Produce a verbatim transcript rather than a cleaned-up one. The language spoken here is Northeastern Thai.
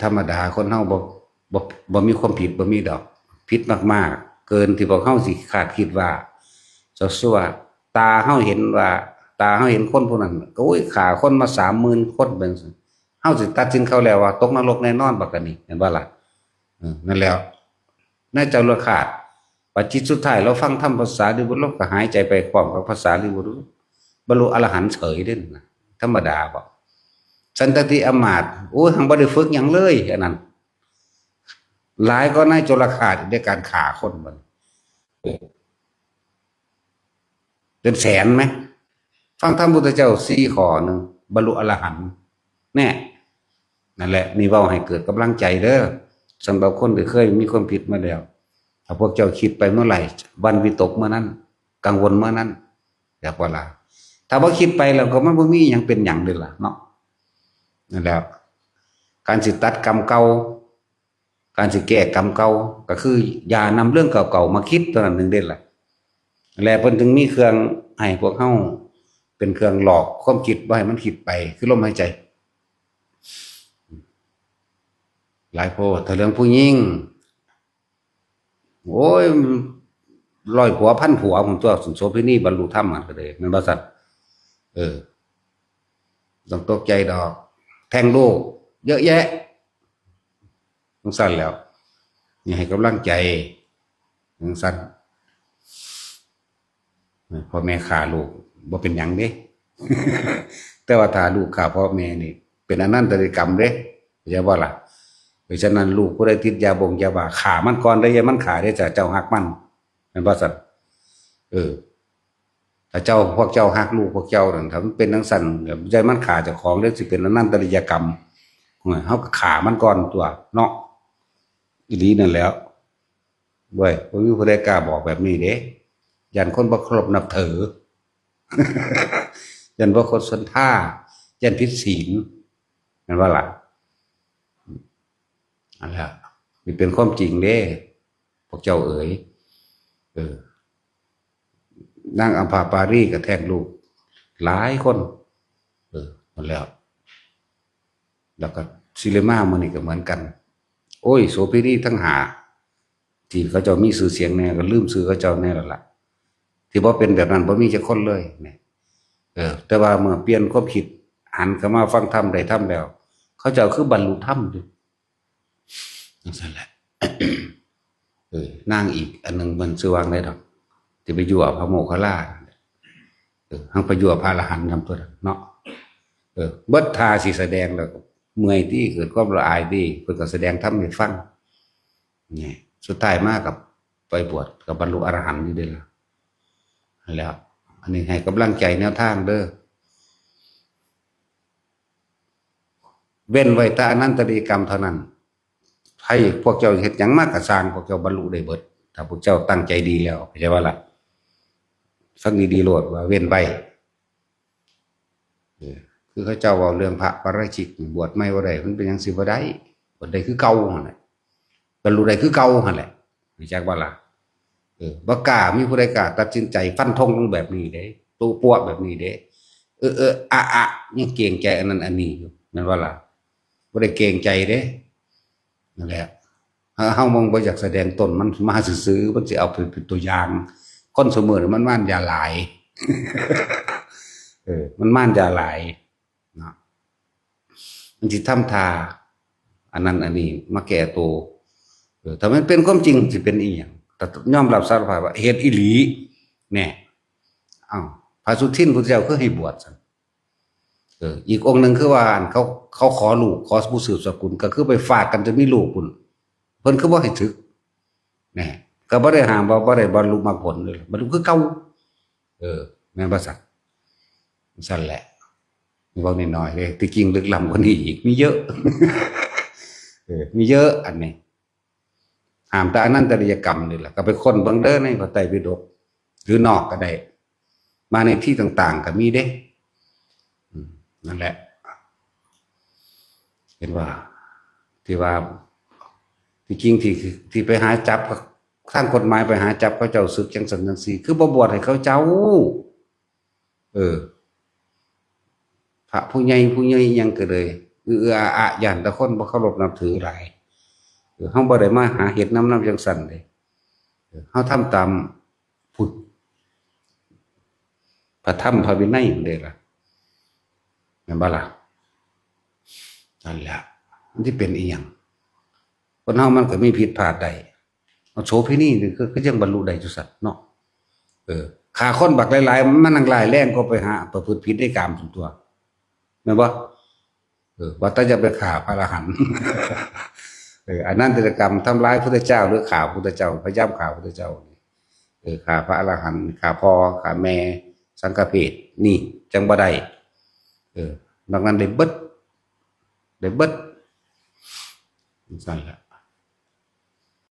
ธรรมดาคนเฮาบ่บ่บ่มีความผิดบ่มีดอก ผิดมากๆ เกินที่พวกเฮาสิคาดคิดว่า สมมุติว่า ตาเฮาเห็นว่า ตาเฮาเห็นคนผู้นั้น ก็ โอ้ย ฆ่าคนมาสามหมื่นคน เป็นจั่งซี้ เฮาสิตัดสินเขาแล้วว่าตกนรกแน่นอน บักอันนี้ แม่นบ่ล่ะ เออ นั่นแหล้ว ในจตุรคาส บัดจิตสุดท้าย เราฟังธรรมภาษาลิบุตร เราก็หายใจไปพร้อมกับภาษาลิบุตร บรรลุอรหันต์เฉยเด้นะ ธรรมดาบ่ สันตติอำมาตย์ โอ้ย หังบ่ได้ฝึกหยังเลย อันนั้น หลายกว่านายจตุรคาสในการฆ่าคนมัน เป็นแสนไหม ฟังธรรมพุทธเจ้าสี่ข้อหนึ่ง บรรลุอรหันต์ แน่ นั่นแหละ นี่เว้าให้เกิดกำลังใจเด้อ สำหรับคนที่เคยมีความผิดมาแล้ว ถ้าพวกเจ้าคิดไปเมื่อไหร่ วันวิตกเมื่อนั้น กังวลเมื่อนั้น อยากว่าล่ะ ถ้าบ่คิดไปแล้วก็มันบ่มีหยังเป็นหยังเลยล่ะเนาะ นั่นแหละ การสิตัดกรรมเก่า การสิแก้กรรมเก่า ก็คืออย่านำเรื่องเก่าๆมาคิดเท่านั้นหนึ่งเด้ล่ะ และเพิ่นถึงมีเครื่องให้พวกเฮา เป็นเครื่องหลอกความคิดบ่ให้มันคิดไป คือลมหายใจ หลายโพด ถ้าเรื่องผู้หญิง โอ้ย ร้อยผัวพันผัว ผมตัวสุนโสเภณีบรรลุธรรมมันก็เลย แม่นบ่ซั่น เออ ต้องตกใจดอก แท้งลูก เยอะแยะ จั่งซั่นแหล้ว นี่ให้กำลังใจ จั่งซั่น พ่อแม่ฆ่าลูก บ่เป็นหยังเด้ แต่ว่าถ้าลูกฆ่าพ่อแม่นี่ เป็นอนันตริยกรรมเด้ เข้าใจบ่ล่ะ เพราะฉะนั้นลูกผู้ใดติดยาบงยาบ้า ฆ่ามันก่อนเด้อ อย่ามันฆ่าเด้อ ถ้าเจ้าฮักมัน แม่นบ่ซั่น เออ ถ้าเจ้า พวกเจ้าฮักลูกพวกเจ้านั่น ถ้ามันเป็นจั่งซั่น อย่ามันฆ่าเจ้าของเด้อ สิเป็นอนันตริยกรรม เฮาก็ฆ่ามันก่อนตั๊วเนาะ อีหลีนั่นแหล้ว เว้ย บ่มีผู้ใดกล้าบอกแบบนี้เด้ ย้านคนบ่เคารพนับถือ ย้านบ่คดศรัทธา ย้านผิดศีล แม่นบ่ล่ะ นั่นแหละ นี่เป็นความจริงเด้ พวกเจ้าเอ๋ย เออ นางอัมพาปารีก็แท้งลูก หลายคน เออ นั่นแหล้ว แล้วก็สิริมามื้อนี้ก็เหมือนกัน โอ้ย โสเภณีทั้งห้า ที่เขาเจ้ามีชื่อเสียงแน่ ก็ลืมชื่อเขาเจ้าแน่แล้วล่ะ ที่บ่เป็นแบบนั้นบ่มีจักคนเลยเนี่ย เออ แต่ว่าเมื่อเปลี่ยนความคิด หันเข้ามาฟังธรรม ได้ธรรมแล้ว เขาเจ้าคือบรรลุธรรมอยู่ จั่งซั่นแหละ เออ นางอีกอันหนึ่งมันชื่อว่าไงดอก ที่ไปยั่วพระโมคคัลลา เออ หังไปยั่วพระอรหันต์นำตั๊วเนาะ เออ เบิดท่าสิแสดงแล้ว เมื่อยติ เกิดความละอายติ เพิ่นก็แสดงธรรมให้ฟัง นี่ สุดท้ายมากับไปบวช กับบรรลุอรหันต์อยู่เด้ล่ะ นั่นแหล้ว อันนี้ให้กำลังใจแนวทางเด้อ เว้นไว้แต่อนันตริยกรรมเท่านั้น ให้พวกเจ้าเฮ็ดหยังมาก็ซ่าง พวกเจ้าบรรลุได้เบิด ถ้าพวกเจ้าตั้งใจดีแล้ว เข้าใจบ่ล่ะ ฟังดีๆโลดว่าเว้นไว้ เออ คือเขาเจ้าเว้าเรื่องพระปาราชิก บวชใหม่บ่ได้ มันเป็นหยังสิบ่ได้ บวชได้คือเก่าหั่นแหละ บรรลุได้คือเก่าหั่นแหละ รู้จักบ่ล่ะ เออ บ่กล้า มีผู้ใดกล้าตัดสินใจฟันธงลงแบบนี้เด้ ตุ๊ปัวแบบนี้เด้ เออ เออ อะ อะ ยังเกรงใจอันนั้นอันนี้อยู่ แม่นบ่ล่ะ บ่ได้เกรงใจเด้ นั่นแหละ เฮา เฮามันบ่อยากแสดงตน มันมาซื่อๆ มันสิเอาไปเป็นตัวอย่าง คนซุมื้อนี่มันมานยาหลาย เออ มันมานยาหลาย เนาะ มันสิทำท่า อันนั้นอันนี้ มาแก้ตัว เออ ถ้ามันเป็นความจริงสิเป็นอีหยัง แต่ยอมรับสารภาพว่าเฮ็ดอีหลี แน่ อ้าว พระสุทินพุทธเจ้าคือให้บวชซั่น เออ อีกองค์หนึ่งคือว่าอันเขา เขาขอลูก ขอผู้สืบสกุล ก็คือไปฝากกันจะมีลูกพุ้น เพิ่นคือบ่ให้สึก แน่ ก็บ่ได้ห้ามว่าบ่ได้บรรลุมรรคผลเลย บรรลุคือเก่า เออ แม่นบ่ซั่น ซั่นแหละ นี่เว้าน้อยๆเด้ ที่จริงลึกล้ำกว่านี้อีก มีเยอะ เออ มีเยอะอันนี้ ห้ามแต่อนันตริยกรรมนี่แหละ ก็ไปค้นเบิ่งเด้อในพระไตรปิฎก หรือนอกก็ได้ มาในที่ต่างๆก็มีเด้ อืม นั่นแหละ เห็นว่า ที่ว่า ที่จริงที่ ที่ไปหาจับ ทางกฎหมายไปหาจับเขาเจ้าสึกจั่งซั่นจั่งซี้ คือบ่บวชให้เขาเจ้า เออ พระผู้ใหญ่ผู้ใหญ่หยังก็เลย เอื้อเอื้ออาอาย่านแต่คนบ่เคารพนับถือหลาย เออ เฮาบ่ได้มาหาเฮ็ดนำ นำจั่งซั่นเด้ เออ เฮาทำตามพุทธ พระธรรมพระวินัยนั่นเด้ล่ะ แม่นบ่ล่ะ? นั่นแหละ มันสิเป็นอีหยัง? คนเฮามันก็มีผิดพลาดได้ เอาโสเภณีนี่คือ คือยังบรรลุได้อยู่ซั่นเนาะ เออ ฆ่าคนบักหลายๆ มันยังร้ายแรงกว่าไปหาประพฤติผิดในกามซั่นตั๊ว แม่นบ่? เออ ว่าแต่อย่าไปฆ่าพระอรหันต์ เออ อนันตริยกรรม ทำร้ายพุทธเจ้า หรือฆ่าพุทธเจ้า พยายามฆ่าพุทธเจ้า เออ ฆ่าพระอรหันต์ ฆ่าพ่อ ฆ่าแม่ สังฆเพศ นี่จั่งบ่ได้ เออ นอกนั้นได้เบิด ได้เบิด จั่งซั่นล่ะ